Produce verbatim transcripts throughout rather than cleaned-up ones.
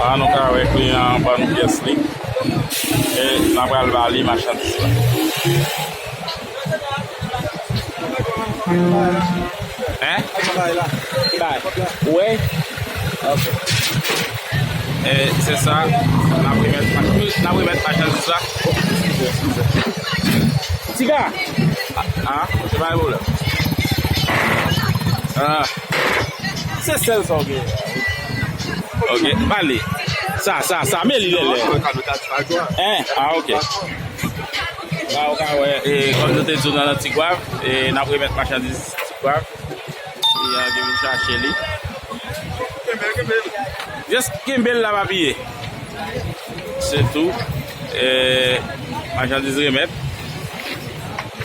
La nou ka wè kliyan an ban nou pyès li. E n a pral ba li machandiz la. Hein? Ki bay? Ou wè? Ok. E se sa, n ap remèt, n ap remèt machandiz la. Tiga! Ah, ah, se pa yon pwoblèm. Ah. Se sèl sa w genyen. Ok, ba li. Sa, sa, sa, men li lè lè. Hein? Ah, ok. La, ou ka wè, e, kòm nou te di w nan, nan Tigwav, e, n ap remèt machandiz Tigwav. Kliyan ki vin chache li. Just kenbe l la, pa bliye. Se tou. E, machandiz remèt.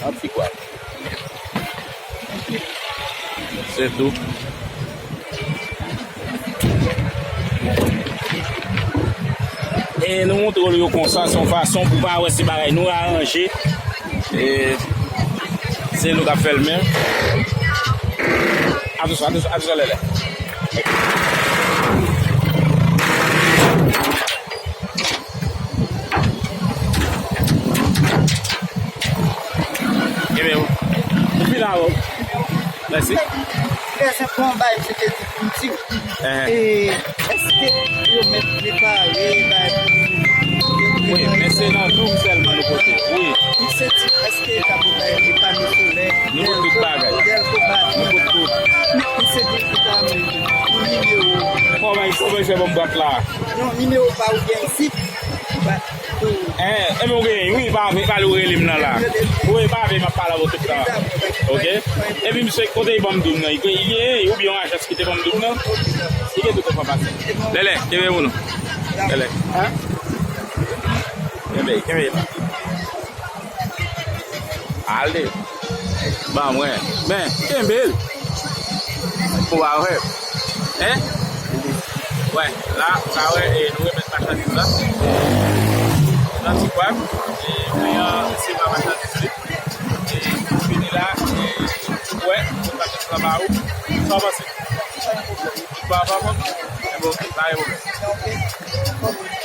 Nan Tigwav. Se tou. E nou montre w yo konsa, se yon fason pou pa wè se bagay nou aranje. E se nou k ap fè l menm. Atansyon, atansyon, atansyon, lè lè. Ebyen, ou fin avè w. Mèsi. Trè enpòtan, bay, se te di pou m di, e, èske yo mèt prepare, bay, pou wi, men se nan nou sèlman nou pote. Wi. Misye di, èske ta pou bay, e pano solè, nou pote tout bagay. Dèlko, nou pote tout. Misye di, pou ta, pou nimewo. Kòman, kòman se bon bwat la? Non, nimewo pa ou gen isit. Ba, pou. Eh, enben, ou genyen, wi, pa, pa li ou rele m nan la. Wi, pa vle m ap pale avè w tout tan. Ok? Epi misye, kote li ban m doum nan? Li genyen, oubyen yon ajans ki te ban m doum nan? Li gen tout enfòmasyon. Lèlè, kenbe pou nou. Lèlè. Hein? Kenbe, kenbe la. Ale. Ban mwen. Men, kenbe l. Pou w a wè. Hein? Wè, la, sa wè, e, nou remèt machandiz la. Nan ti kwab, e, kliyan resevwa machandiz li. E, fini la, e, wè, nou pa fè sa ba ou. Sa w panse? Pa, pa, pa. E bon, pa gen pwoblèm.